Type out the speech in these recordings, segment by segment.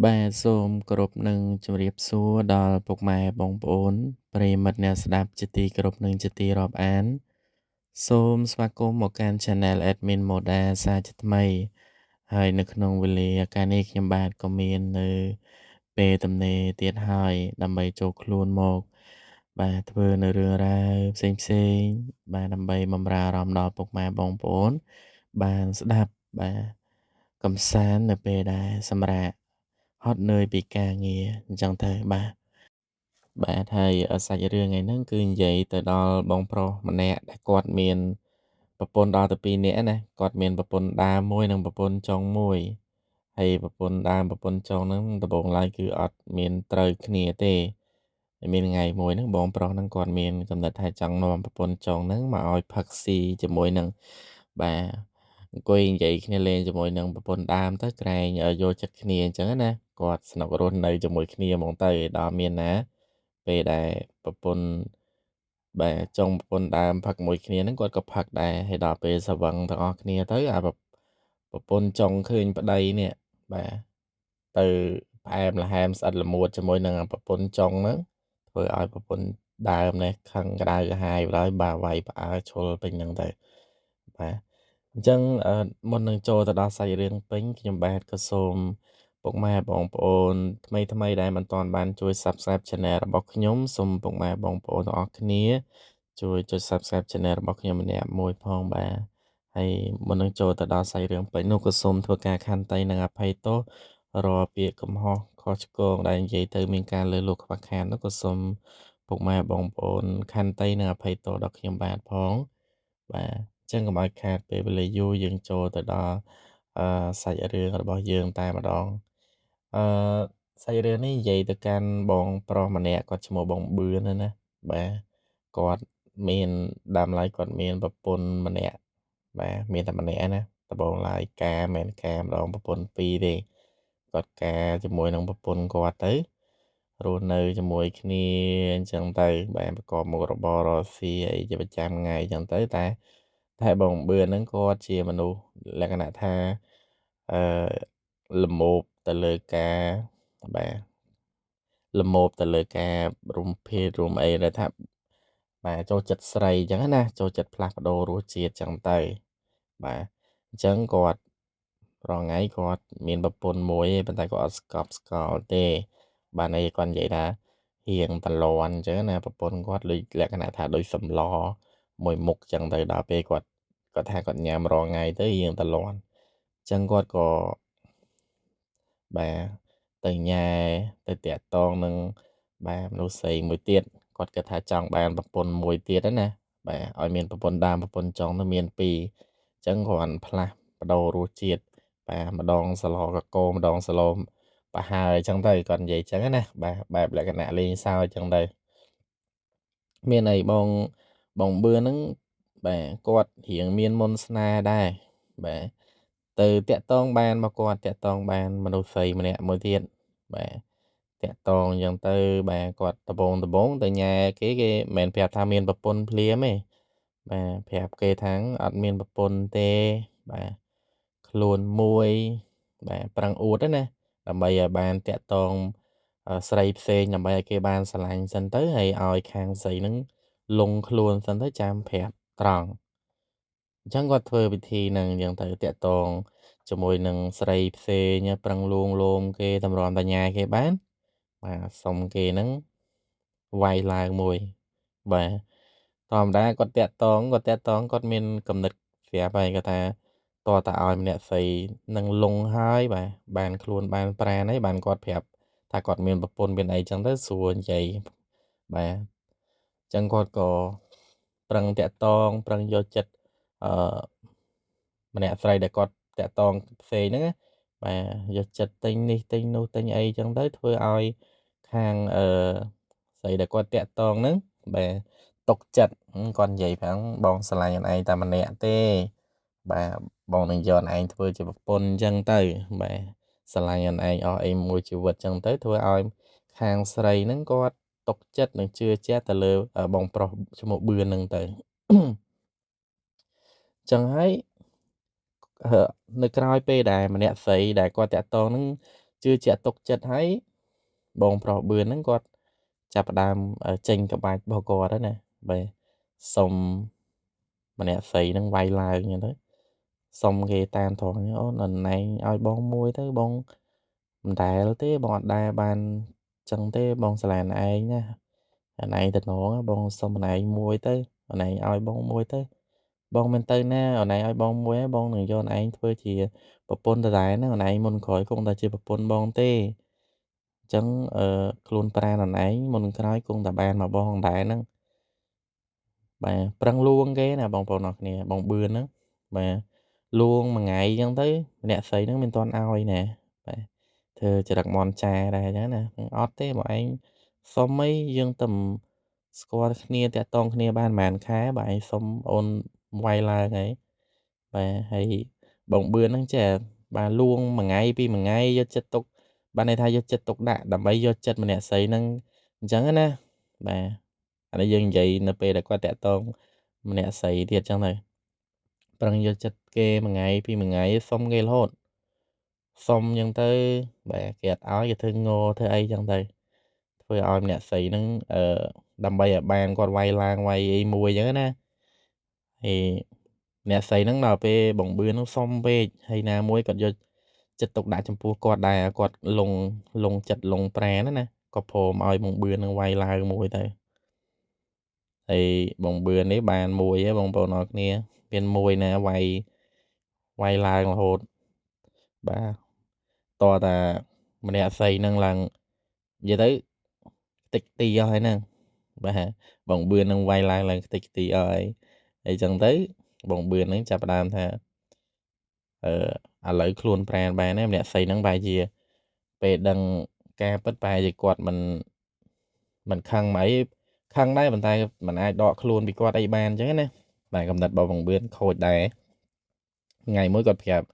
បាទសូមគោរពនិងជម្រាបសួរដល់ពុកម៉ែបងប្អូនប្រិយមិត្តអ្នកស្ដាប់ជាទីគោរពនិងជាទីរាប់អានសូមស្វាគមន៍មកកាន់ Channel Admin Moda សាជាថ្មីហើយនៅក្នុងវេលាកាលនេះខ្ញុំបាទក៏មាននៅពេលទំនេរទៀតហើយដើម្បីចូលខ្លួនមកបាទធ្វើនៅរឿងរ៉ាវផ្សេងផ្សេងបាទដើម្បីបម្រើអារម្មណ៍ដល់ពុកម៉ែបងប្អូនបានស្ដាប់បាទកំសាន្តនៅពេលដែលសម្រាកហត់នឿយពីការងារអញ្ចឹងទៅបាទបាទហើយសាច់រឿងថ្ងៃហ្នឹងគឺនិយាយទៅដល់បងប្រុសម្នាក់ដែលគាត់មានប្រពន្ធដល់ទៅ2នាក់ណាគាត់មានប្រពន្ធដើមមួយនិងប្រពន្ធចុងមួយហើយប្រពន្ធដើមប្រពន្ធចុងហ្នឹងដំបូងឡើយគឺអត់មានត្រូវគ្នាទេហើយមានថ្ងៃមួយហ្នឹងបងប្រុសហ្នឹងគាត់មានកំណត់ថាចង់នាំប្រពន្ធចុងហ្នឹងមកឲ្យផឹកស៊ីជាមួយនឹងបាទអង្គុយនិយាយគ្នាលេងជាមួយនឹងប្រពន្ធដើមទៅក្រែងយល់ចិត្តគ្នាអញ្ចឹងណាគាត់ស្នុករស់នៅជាមួយគ្នាហ្មងទៅដល់មានណាពេលដែលប្រពន្ធបាទចុងប្រពន្ធដើមផឹកមួយគ្នាហ្នឹងគាត់ក៏ផឹកដែរហើយដល់ពេលស្វឹងទាំងអស់គ្នាទៅអាប្រពន្ធចុងឃើញប្តីនេះបាទទៅផ្អែមល្ហែមស្អិតល្មួតជាមួយនឹងប្រពន្ធចុងហ្នឹងធ្វើឲ្យប្រពន្ធដើមនេះខឹងក្តៅក្រហាយបណ្ដោយបាទវាយផ្អើលឈុលពេញហ្នឹងទៅបាទអញ្ចឹងមុននឹងចូលទៅដល់សាច់រឿងពេញខ្ញុំបាទក៏សូមពុកម៉ែបងប្អូនថ្មីថ្មីដែលមិនទាន់បានជួយ Subscribe Channel របស់ខ្ញុំសូមពុកម៉ែបងប្អូនទាំងអស់គ្នាជួយចុច Subscribe Channel របស់ខ្ញុំម្នាក់មួយផងបាទហើយមុននឹងចូលទៅដល់សាច់រឿងពេញនោះក៏សូមធ្វើការខន្តីនិងអភ័យទោសរាល់ពាក្យកំហុសខុសឆ្គងដែលនិយាយទៅមានការលើសលួសខ្វះខាតនោះក៏សូមពុកម៉ែបងប្អូនខន្តីនិងអភ័យទោសដល់ខ្ញុំបាទផងបាទអញ្ចឹងកុំឲ្យខាតពេលវេលាយូរយើងចូលទៅដល់សាច់រឿងរបស់យើងតែម្ដងអឺសាច់រឿងនេះនិយាយទៅកាន់បងប្រុសម្នាក់គាត់ឈ្មោះបងបឿនណាបាទគាត់មានដើមឡើយគាត់មានប្រពន្ធម្នាក់បាទមានតែម្នាក់ណាដំបូងឡើយការមិនការម្ដងប្រពន្ធពីរទេគាត់ការជាមួយនឹងប្រពន្ធគាត់ទៅរស់នៅជាមួយគ្នាអញ្ចឹងទៅបាទប្រកបមុខរបររកស៊ីអីជាប្រចាំថ្ងៃអញ្ចឹងទៅតែបងបឿនហ្នឹងគាត់ជាមនុស្សលក្ខណៈថាអឺល្មោភទៅលើការបាទល្មោភទៅលើការរំភេទរំអីដែលថាបាទចូលចិត្តស្រីអញ្ចឹងណាចូលចិត្តផ្លាស់ប្ដូររសជាតិអញ្ចឹងទៅបាទអញ្ចឹងគាត់រាល់ថ្ងៃគាត់មានប្រពន្ធមួយឯងប៉ុន្តែគាត់អត់ស្កប់ស្កល់ទេបាទនេះគាត់និយាយថារៀងតលន់អញ្ចឹងណាប្រពន្ធគាត់ដូចលក្ខណៈថាដូចសម្លមួយមុខអញ្ចឹងទៅដល់ពេលគាត់ថាគាត់ញ៉ាំរាល់ថ្ងៃទៅរៀងតលន់អញ្ចឹងគាត់ក៏បាទទៅញ៉ែទៅតាក់តងនឹងបាទមនុស្សស្រីមួយទៀតគាត់គិតថាចង់បានប្រពន្ធមួយទៀតណាបាទឲ្យមានប្រពន្ធដើមប្រពន្ធចុងទៅមានពីរអញ្ចឹងគ្រាន់ផ្លាស់ប្ដូររសជាតិបាទម្ដងសឡកកោម្ដងសឡប្រហើអញ្ចឹងទៅគាត់និយាយអញ្ចឹងណាបាទបែបលក្ខណៈលេងសើចអញ្ចឹងទៅមានអីបងបងបឿនហ្នឹងបាទគាត់រៀងមានមុនស្នេហ៍ដែរបាទទៅតាក់តងបានមកគាត់តាក់តងបានមនុស្សស្រីម្នាក់មួយទៀតបាទតាក់តងអញ្ចឹងទៅបាទគាត់ដំបងទៅញ៉ែគេគេមិនមែនប្រាប់ថាមានប្រពន្ធភ្លាមទេបាទប្រាប់គេថាអត់មានប្រពន្ធទេបាទខ្លួនមួយបាទប្រឹងអួតណាដើម្បីឲ្យបានតាក់តងស្រីផ្សេងដើម្បីឲ្យគេបានស្រឡាញ់សិនទៅហើយឲ្យខាងស្រីហ្នឹងលងខ្លួនសិនទៅចាំប្រាប់ត្រង់អញ្ចឹងគាត់ធ្វើពិធីហ្នឹងអញ្ចឹងទៅតាក់តងជាមួយនឹងស្រីផ្សេងប្រឹងលួងលោមគេតម្រាំតញ្ញាគេបានបាទសុំគេហ្នឹងវាយឡើងមួយបាទធម្មតាគាត់តាក់តងគាត់មានកំណត់ស្រាប់ហើយគាត់ថាតើតើឲ្យម្នាក់ស្រីនឹងលងហើយបាទបានខ្លួនបានប្រានហើយបានគាត់ប្រាប់ថាគាត់មានប្រពន្ធមានអីចឹងទៅស្រួលនិយាយបាទអញ្ចឹងគាត់ក៏ប្រឹងតាក់តងប្រឹងយកចិត្តអឺម្នាក់ស្រីដែលគាត់តាក់តងផ្សេងហ្នឹងណាបាទយកចិត្តទិញនេះទិញនោះទិញអីចឹងទៅធ្វើឲ្យខាងស្រីដែលគាត់តាក់តងហ្នឹងបាទຕົកចិត្តគាត់និយាយផងបងស្រឡាញ់អនឯងតែម្នាក់ទេបាទបងនឹងយកអនឯងធ្វើជាប្រពន្ធអញ្ចឹងទៅបាទស្រឡាញ់អនឯងអស់អីមួយជីវិតអញ្ចឹងទៅធ្វើឲ្យខាងស្រីហ្នឹងគាត់ຕົកចិត្តនិងជឿជាក់ទៅលើបងប្រុសឈ្មោះបឿនហ្នឹងទៅចឹងហើយនៅក្រោយពេលដែលម្នាក់ស្រីដែលគាត់តាក់ទងហ្នឹង ជឿជាក់ទុកចិត្តហើយបងប្រុសបឿនហ្នឹងគាត់ចាប់ផ្ដើមចេញក្បាច់របស់គាត់ហើយណាបាទសុំម្នាក់ស្រីហ្នឹងវាយឡើងអញ្ចឹងទៅសុំគេតាមត្រង់អូនណែងឲ្យបងមួយទៅបងមិនដែលទេបងអត់ដែលបានចឹងទេបងស្រឡាញ់ឯងណាណែងតំណងបងសុំណែងមួយទៅណែងឲ្យបងមួយទៅបងមិនទៅណាណែងឲ្យបងមួយហើយបងនឹងយកឯងធ្វើជាប្រពន្ធដដែលហ្នឹងណែងមុនក្រោយគង់តែជាប្រពន្ធបងទេអញ្ចឹងអឺខ្លួនប្រាណឯងមុនក្រោយគង់តែបានមកបងដែរហ្នឹងបាទប្រឹងលួងគេណាបងប្អូនអរគ្នាបងបឿនហ្នឹងបាទលួងមួយថ្ងៃអញ្ចឹងទៅម្នាក់ស្រីហ្នឹងមិនទាន់ឲ្យណាបាទធ្វើចរិតមន់ចាដែរអញ្ចឹងណាអត់ទេបងឯងសុំអីយើងទៅស្គាល់គ្នាតាក់ទងគ្នាបានប្រហែលខែបើឯងសុំអូនវាយឡើងហើយបាទហើយបងបឿនហ្នឹងចេះបាទលួងមួយថ្ងៃពីរមួយថ្ងៃយកចិត្តទុកបានន័យថាយកចិត្តទុកដាក់ដើម្បីយកចិត្តម្នាក់ស្រីហ្នឹងអញ្ចឹងណាបាទអានេះយើងនិយាយនៅពេលដែលគាត់តាក់ទងម្នាក់ស្រីទៀតអញ្ចឹងទៅប្រឹងយកចិត្តគេមួយថ្ងៃពីរមួយថ្ងៃសុំគេរហូតសុំអញ្ចឹងទៅបាទគេអត់ឲ្យគេធ្វើងធ្វើអីអញ្ចឹងទៅធ្វើឲ្យម្នាក់ស្រីហ្នឹងអឺដើម្បីឲ្យបានគាត់វាយឡើងវាយអីមួយអញ្ចឹងណាហើយអ្នកស្រីហ្នឹងដល់ពេលបងបឿនហ្នឹងសុំពេកហើយណាមួយគាត់យកចិត្តទុកដាក់ចំពោះគាត់ដែរគាត់លងចិត្តលងប្រាណណាក៏ព្រមឲ្យបងបឿនហ្នឹងវាយឡើងមួយទៅហើយបងបឿននេះបានមួយហ៎បងប្អូនអរគ្នាមានមួយណាវាយឡើងរហូតបាទតតាម្នាក់ស្រីហ្នឹងឡើងនិយាយទៅខ្ទេចខ្ទីអស់ហើយហ្នឹងបាទបងបឿនហ្នឹងវាយឡើងឡើងខ្ទេចខ្ទីអស់ហើយហើយចឹងទៅបងបឿនហ្នឹងចាប់ផ្ដើមថាអឺឥឡូវខ្លួនប្រានបានណាម្នាក់ស្រីហ្នឹងបែរជាពេលដឹងការពិតបែរជាគាត់មិនខឹងមកអីខឹងដែរប៉ុន្តែមិនអាចដកខ្លួនពីគាត់អីបានអញ្ចឹងណាបាទកំណត់របស់បងបឿនខូចដែរថ្ងៃមួយគាត់ប្រាប់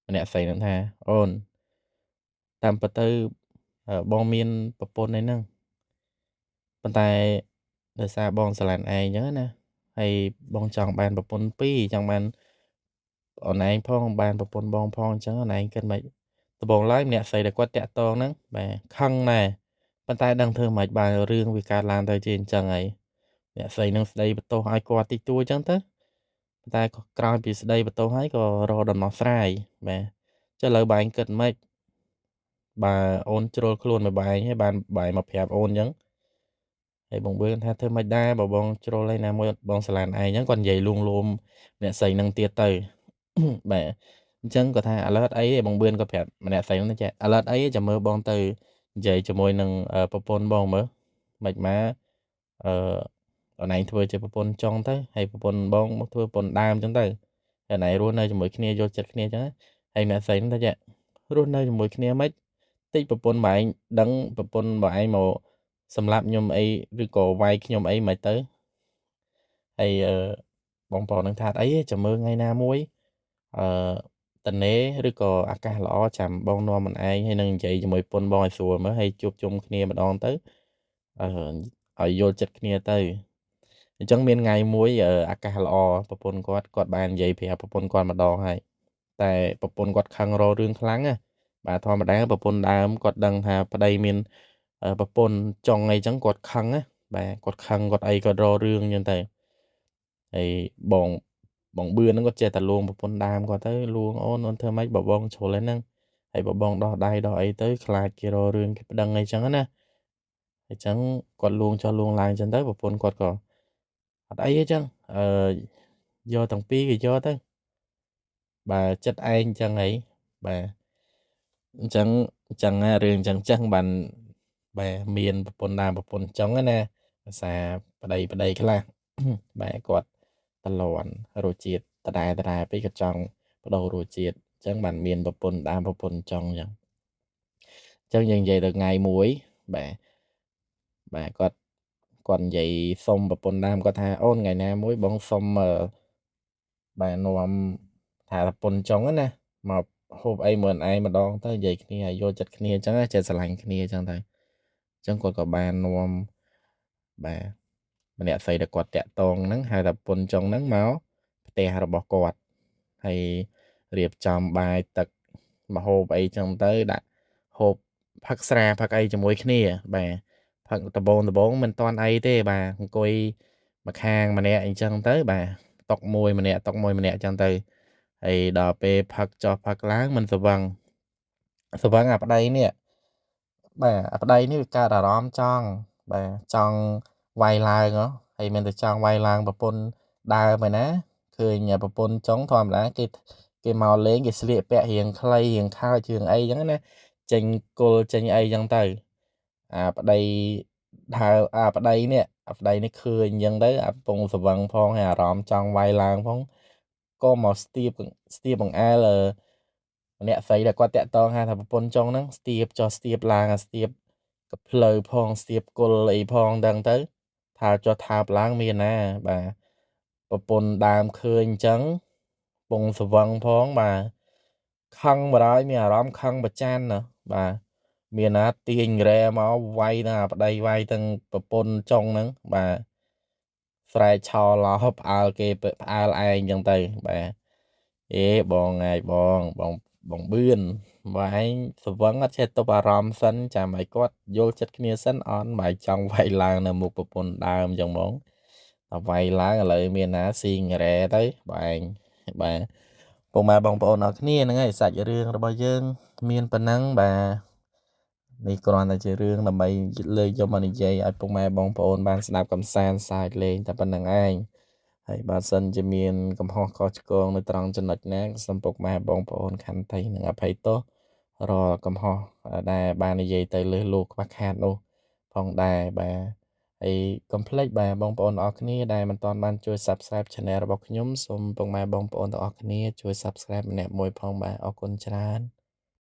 ម្នាក់ស្រីហ្នឹងថាអូនតាមពិតទៅបងមានប្រពន្ធអីហ្នឹងប៉ុន្តែដោយសារបងស្រឡាញ់ឯងអញ្ចឹងណាហើយបងចង់បានប្រពន្ធពីរចង់បានអូនឯងផងបានប្រពន្ធបងផងអញ្ចឹងអូនឯងគិតមិនដំបូងឡើយម្នាក់ស្រីដែលគាត់តាក់ទងហ្នឹងបាទខឹងដែរប៉ុន្តែដឹងធ្វើមិនបានរឿងវាកើតឡើងទៅជាអញ្ចឹងហើយអ្នកស្រីនឹងស្ដីបន្ទោសឲ្យគាត់តិចតួចអញ្ចឹងទៅប៉ុន្តែក្រោយពីស្ដីបន្ទោសហើយក៏រកដំណោះស្រាយបាទចុះឥឡូវបែងគិតមិនបើអូនជ្រុលខ្លួនមួយបែងហើយបានបែងមកប្រាប់អូនអញ្ចឹងហើយបងបឿនថាធ្វើមិនដែរបើបងជ្រុលហើយណាមួយបងស្រឡាញ់ឯងអញ្ចឹងគាត់និយាយលួងលោមអ្នកស្រីនឹងទៀតទៅបាទអញ្ចឹងគាត់ថាឥឡូវអត់អីទេបងបឿនគាត់ប្រាប់ម្នាក់ស្រីហ្នឹងចេះឥឡូវអត់អីចាំមើលបងទៅនិយាយជាមួយនឹងប្រពន្ធបងមើលមិនមកអឺអូនឯងធ្វើជាប្រពន្ធចុងទៅហើយប្រពន្ធបងមកធ្វើប្រពន្ធដើមអញ្ចឹងទៅហើយអូនឯងរស់នៅជាមួយគ្នាយល់ចិត្តគ្នាអញ្ចឹងហើយម្នាក់ស្រីហ្នឹងថាចេះរស់នៅជាមួយគ្នាមិនតិចប្រពន្ធបងឯងដឹងប្រពន្ធបងឯងមកសម្លាប់ខ្ញុំអីឬក៏វាយខ្ញុំអីមិនទៅហើយបងប្អូននឹងថាអីចាំមើលថ្ងៃណាមួយអឺតនេឬក៏អាកាសល្អចាំបងនាំមិនឯងហើយនឹងនិយាយជាមួយប្រពន្ធបងឲ្យស្រួលមើលហើយជួបជុំគ្នាម្ដងទៅអឺឲ្យយល់ចិត្តគ្នាទៅអញ្ចឹងមានថ្ងៃមួយអាកាសល្អប្រពន្ធគាត់បាននិយាយប្រាប់ប្រពន្ធគាត់ម្ដងហើយតែប្រពន្ធគាត់ខឹងរករឿងខ្លាំងណាបាទធម្មតាប្រពន្ធដើមគាត់ដឹងថាប្តីមានប្រពន្ធចុងអីចឹងគាត់ខឹងណាបាទគាត់ខឹងគាត់អីគាត់រករឿងអញ្ចឹងទៅហើយបងបឿនហ្នឹងគាត់ចេះតែលួងប្រពន្ធដើមគាត់ទៅលួងអូនអូនធ្វើម៉េចបើបងជ្រុលហ្នឹងហើយបើបងដោះដៃដោះអីទៅខ្លាចគេរករឿងគេប្តឹងអីចឹងណាអញ្ចឹងគាត់លួងចុះលួងឡើងអញ្ចឹងទៅប្រពន្ធគាត់ក៏អត់អីទេចឹងអឺយកទាំងពីរគេយកទៅបាទចិត្តឯងអញ្ចឹងអីបាទអញ្ចឹងរឿងអញ្ចឹងបានបាទមានប្រពន្ធដើមប្រពន្ធចុងណាភាសាប្តីខ្លះបាទគាត់តលន់រសជាតិដដែលពេកក៏ចង់បដូររសជាតិអញ្ចឹងបានមានប្រពន្ធដើមប្រពន្ធចុងអញ្ចឹងយើងនិយាយទៅថ្ងៃមួយបាទបាទគាត់និយាយសុំប្រពន្ធដើមគាត់ថាអូនថ្ងៃណាមួយបងសុំបាទនាំថាប្រពន្ធចុងណាមកហូបអីមួយឯងម្ដងទៅនិយាយគ្នាឲ្យយល់ចិត្តគ្នាអញ្ចឹងចេះស្រឡាញ់គ្នាអញ្ចឹងទៅអញ្ចឹងគាត់ក៏បាននាំបាទម្នាក់ស្រីដែលគាត់តាក់ទងហ្នឹងហៅថាប្រពន្ធចុងហ្នឹងមកផ្ទះរបស់គាត់ហើយរៀបចំបាយទឹកម្ហូបអីចឹងទៅដាក់ ហូបផឹកស្រាផឹកអីជាមួយគ្នាបាទផឹកដបងមិនតាន់អីទេបាទអង្គុយម្ខាងម្នាក់អញ្ចឹងទៅបាទតុកមួយម្នាក់តុកមួយម្នាក់អញ្ចឹងទៅហើយដល់ពេលផឹកចុះផឹកឡើងមិនស្វឹងស្វឹងអាប្តីនេះបាទអាប្តីនេះវាកើតអារម្មណ៍ចង់បាទចង់វាយឡើងហ៎ហើយមិនតែចង់វាយឡើងប្រពន្ធដើមឯណាឃើញប្រពន្ធចុងធម្មតាគេមកលេងគេស្លៀកពាក់រៀងខ្លីរៀងខើចរៀងអីចឹងណាចេញគល់ចេញអីចឹងទៅអាប្តីដើអាប្តីនេះអាប្តីនេះឃើញអញ្ចឹងទៅអាពងស្វឹងផងហើយអារម្មណ៍ចង់វាយឡើងផងក៏មកស្ទាបស្ទាបបង្អែលអ្នកស្រីដែលគាត់តាក់តងថាប្រពន្ធចុងហ្នឹងស្ទាបចុះស្ទាបឡើងអាស្ទាបកផ្លូវផងស្ទាបគល់អីផងដឹងទៅថាចុះថាបឡើងមានណាបាទប្រពន្ធដើមឃើញអញ្ចឹងពងស្វឹងផងបាទខឹងបរោយមានអារម្មណ៍ខឹងប្រច័នណាបាទមានណាទាញរែមកវាយទាំងអាប្តីវាយទាំងប្រពន្ធចុងហ្នឹងបាទស្រែកឆោឡោផ្អើលគេផ្អើលឯងអញ្ចឹងទៅបាទអេបងងាយបងបងបងបឿនបើឯងស្វឹងអត់ចេះទប់អារម្មណ៍សិនចាំឲ្យគាត់យល់ចិត្តគ្នាសិនអន់បើចង់វាយឡើងនៅមុខប្រពន្ធដើមអញ្ចឹងហ្មងតែវាយឡើងឥឡូវមានណាស៊ីងរ៉ែទៅបើឯងបាទពុកម៉ែបងប្អូនអរគ្នាហ្នឹងហើយសាច់រឿងរបស់យើងមានប៉ុណ្ណឹងបាទនេះគ្រាន់តែជារឿងដើម្បីលើកយកមកនិយាយឲ្យពុកម៉ែបងប្អូនបានស្ដាប់កំសាន្តសើចលេងតែប៉ុណ្្នឹងឯងហើយបើសិនជាមានកំហុសខុសឆ្គងនៅត្រង់ចំណុចណាសូមពុកម៉ែបងប្អូនខន្តីនិងអភ័យទោសរាល់កំហុសដែលបាននិយាយទៅលើសលោកខ្វះខាតនោះផងដែរបាទហើយកុំភ្លេចបាទបងប្អូនអរគ្នាដែលមិនទាន់បានជួយ Subscribe Channel របស់ខ្ញុំសូមពុកម៉ែបងប្អូនទាំងអស់គ្នាជួយ Subscribe ម្នាក់មួយផងបាទអរគុណច្រើន។